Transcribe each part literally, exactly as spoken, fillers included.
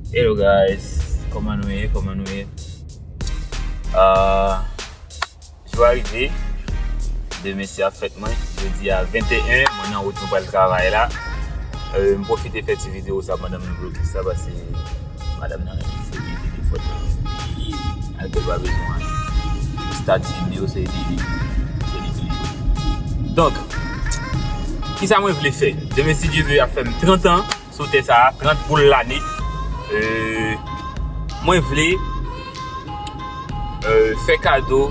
Hello guys, kòman nou ye? Kòman nou ye? Ah, jou a rive, demen se ap fèt mwen. Jodi a venteyen, mwen nan wout mwen pral travay la. Euh, m pwofite fè ti videyo sa pandan m nan blokis la, paske madanm nan renmen fouye telefòn nan. Li al gen dwa bezwen estati li yo, se li, se li ki li. Donk, kisa mwen vle fè? Demen, si Dye vle, ap fè m trant an sou tè sa a, trant boul lane. Euh, mwen vle, euh, fè kado,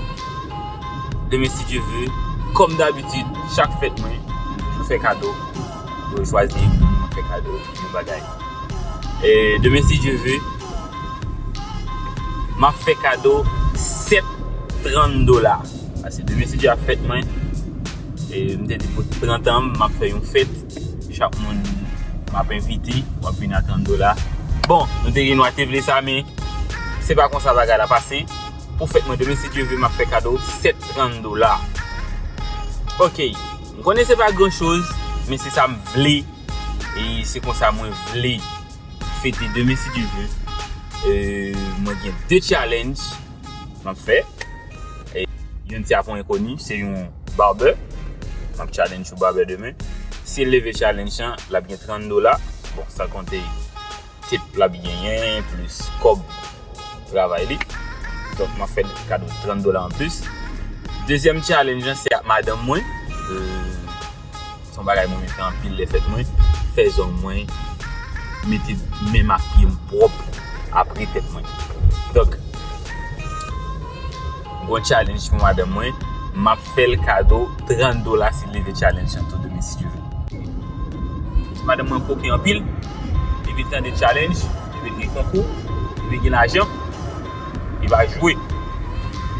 demen, si Dye vle, kòm dabitid, chak fèt mwen, mwen fè kado. Mwen chwazi yon moun, mwen fè kado yon bagay. E demen, si Dye vle, m ap fè kado sèt trant dola. Paske demen, si Dye ap fèt mwen, e m te di pou trant an, m ap fè yon fèt. Chak moun m ap envite, w ap vin a trant dola. Bon, nou te gen, nou te vle sa, men se pa konsa bagay la pase. Pou fèt mwen demen, si Dye vle, m ap fè kado sèt trant dola. Ok, m konnen se pa gran choz, men se sa m vle. E se konsa mwen vle fete demen, si Dye vle. E mwen gen de challenge m ap fè. E youn se ak yon enkoni, se yon barber. M ap challenge yon barber demen. Si l leve challenge lan, l ap gen trant dola. Bon, san konte tip l ap genyen, plis kòb travay li. Donk, m ap fè l kado trant dola anplis. Dezyèm challenge lan, se ak madanm mwen. Euh, se yon bagay mwen renmen fè anpil lè fèt mwen. Fè zong mwen, mete men m ak pye m pwòp apre tèt mwen. Donk, gon challenge pou madanm mwen, m ap fè l kado trant dola si l leve challenge lan tou demen, si Dye vle. Madanm mwen koken anpil, depi l tande challenge, depi l gen konkou, depi l gen lajan, li va jwe.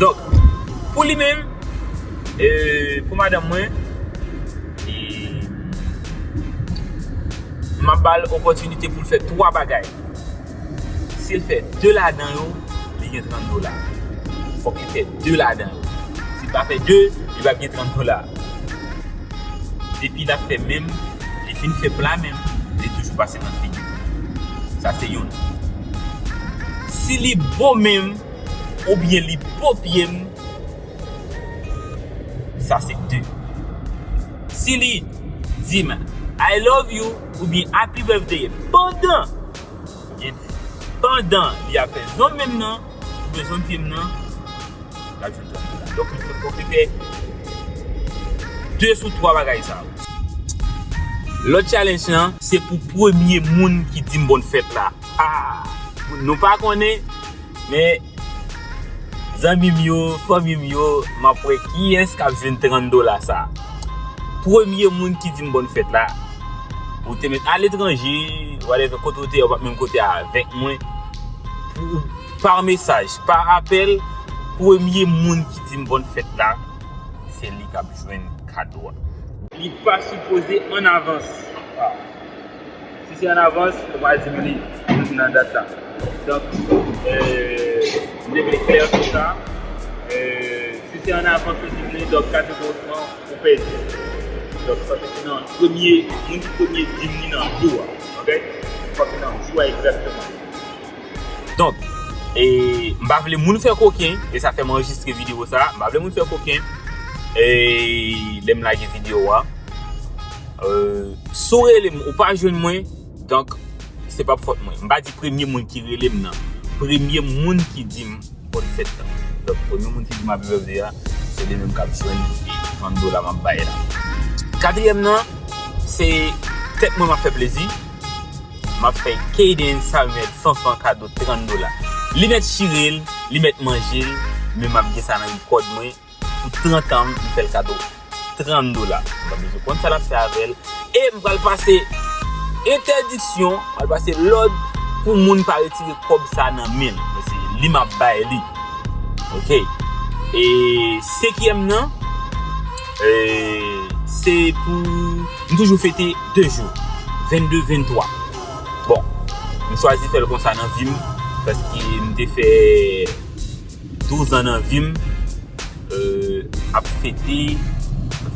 Donk, pou li menm, e, pou madanm mwen, e, m ap ba l opòtinite pou l fè twa bagay. Si l fè de ladan yo, li gen trant dola. Fòk li fè de ladan yo. Si l pa fè de, li p ap gen trant dola. Depi l ap fè menm, li fin fè pla menm, li toujou pase nan figi. Sa se youn. Si li bo menm, oubyen li bo pye m, sa se de. Si li di m, "I love you," oubyen "Happy birthday," pandan, pandan li ap fè zong menm nan, oubyen zong pye m nan, l ap jwenn trant dola. Donk, li fè, fòk li fè de sou twa bagay sa yo. Lòt challenge lan, se pou premye moun ki di m bòn fèt la. Ah! Nou pa konnen, men zanmi m yo, fanmi m yo, m ap wè kiyès k ap jwenn trant dola sa. Premye moun ki di m bòn fèt la, ou te mèt aletranje, whatever, kote w te ye, ou pa t menm kote avèk mwen. Pou, pa mesaj, pa apèl, premye moun ki di m bòn fèt la, se li k ap jwenn kado a. Li pa sipoze an avans. Ah. Si se an avans, ou pa di m li nan dat la. Donk, euh, m te vle klè sou sa. Euh, si se an avans ou di m li, donk kategorikman, ou pèdi. Donk, paske se nan premye, moun ki premye di m li nan jou a. Ok? Fòk se nan jou a egzakteman. Donk, e, m pa vle moun fè koken, e sa fè m anrejistre videyo sa, m pa vle moun fè koken, e, lè m lage videyo a. Euh, si w rele m, ou pa jwenn mwen, donk, se p ap fòt mwen. M pa di premye moun ki rele m nan. Premye moun ki di m bòn fèt lan. Donk, premye moun ki di m happy birthday a, se li menm k ap jwenn trant dola m ap bay la. Katriyèm nan, se tèt mwen m ap fè plezi. M ap fè Kayden Samuel Fanfan kado trant dola. Li mèt chire l, li mèt manje l, men m ap gen sa nan rekòd mwen. Pou trant an, m fè l kado trant dola. M pa bezwen konn sa l ap fè avè l. E m pral pase entèdiksyon, m pral pase lòd pou moun pa retire kòb sa nan men l. Men se li m ap bay li. Ok. E senkyèm nan, e, se pou, m toujou fete de jou, vennde, venntwa. Bon, m chwazi fè l konsa nan vi m, paske m te fè douz an nan vi m, euh, ap fete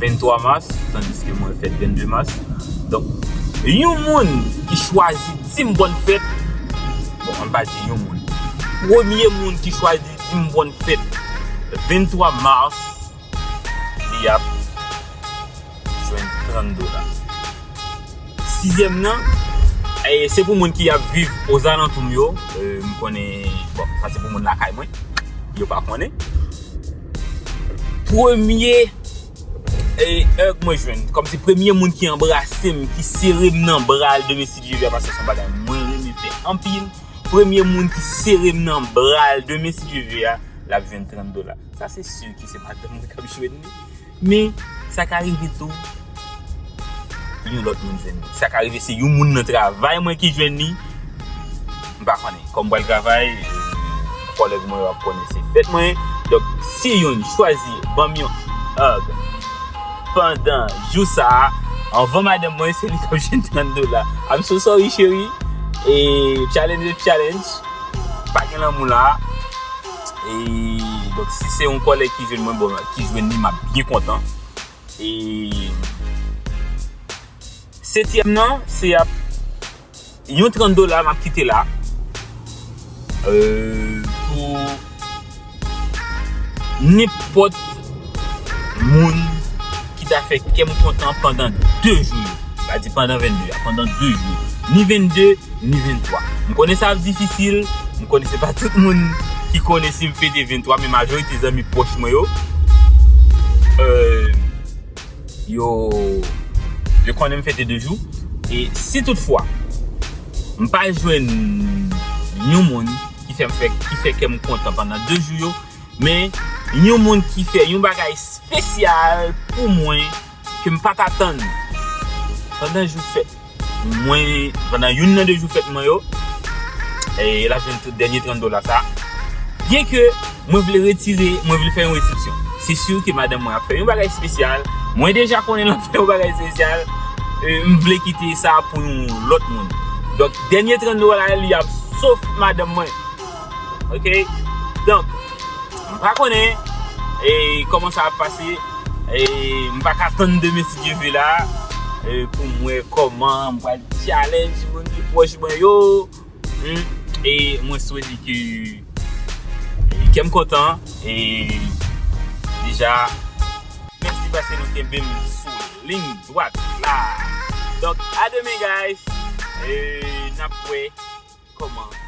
venntwa mas, tandiske mwen fèt vennde mas. Donk, yon moun ki chwazi di m bòn fèt, Bon, ann pa di yon moun. Premye moun ki chwazi di m bòn fèt venntwa mas, li ap jwenn trant dola. Sizyèm nan, eh, se pou moun ki ap viv ozalantou m yo. Eh, m konnen, bon, sa se pou moun lakay mwen. Yo pa konnen. Premye, eh, hug mwen jwenn. Kòmsi premye moun ki anbrase m, ki sere m nan bra l demen si Dye vle, paske se yon bagay mwen renmen fè anpil. Premye moun ki sere m nan bra l demen si Dye vle a, l ap jwenn trant dola. Sa se si ki se madanm mwen k ap jwenn li. Men, sa ka rive tou yon lòt moun jwenn li. Sa ka rive se yon moun nan travay mwen ki jwenn li. M pa konnen. Kòm m pral travay, kòlèg mwen yo ap konnen se fèt mwen. Donk, si youn chwazi ban m yon hug pandan jou sa a, anvan madanm mwen, se li k ap jwenn trant dola. I'm so sorry, cheri. E challenge is challenge. Pa gen lanmou la. E donk, si se yon kòlèg ki jwenn mwen, bon, ki jwenn li, m ap byen kontan. E setyèm nan, se ap yon trant dola m ap kite la. Euh, pou nenpòt moun ki ta fè kè m kontan pandan de jou yo. Pa di pandan vennde a, pandan de jou. Ni vennde, ni venntwa. M konnen sa ap difisil, m konnen se pa tout moun ki konnen si m fete venntwa, men majorite zanmi pwòch mwen yo, euh, yo, yo konnen m fete de jou. E si toutfwa m pa jwenn yon moun ki fè m fè, ki fè kè m kontan pandan de jou yo, men yon moun ki fè yon bagay espesyal pou mwen ke m pa t atann pandan jou fèt mwen, pandan youn nan de jou fèt mwen yo, e l ap jwenn tout dènye trant dola sa. Byenke mwen vle retire, mwen vle fè yon eksepsyon. Se si ke madanm mwen ap fè yon bagay espesyal. Mwen deja konnen l ap fè yon bagay espesyal. E, m vle kite sa pou yon lòt moun. Donk, dènye trant dola li ap sof madanm mwen. Ok? Donk, m pa konnen, e, kòman sa ap pase. E, m pa ka tann demen si Dye vle la, e, pou m wè kòman m pral challenge moun ki pwòch mwen yo. Hmm, e mwen swete ke, e, kè m kontan. E deja, mèsi paske nou kenbe m sou liy dwat la. Donk, a demen, guys. E, n ap wè kòman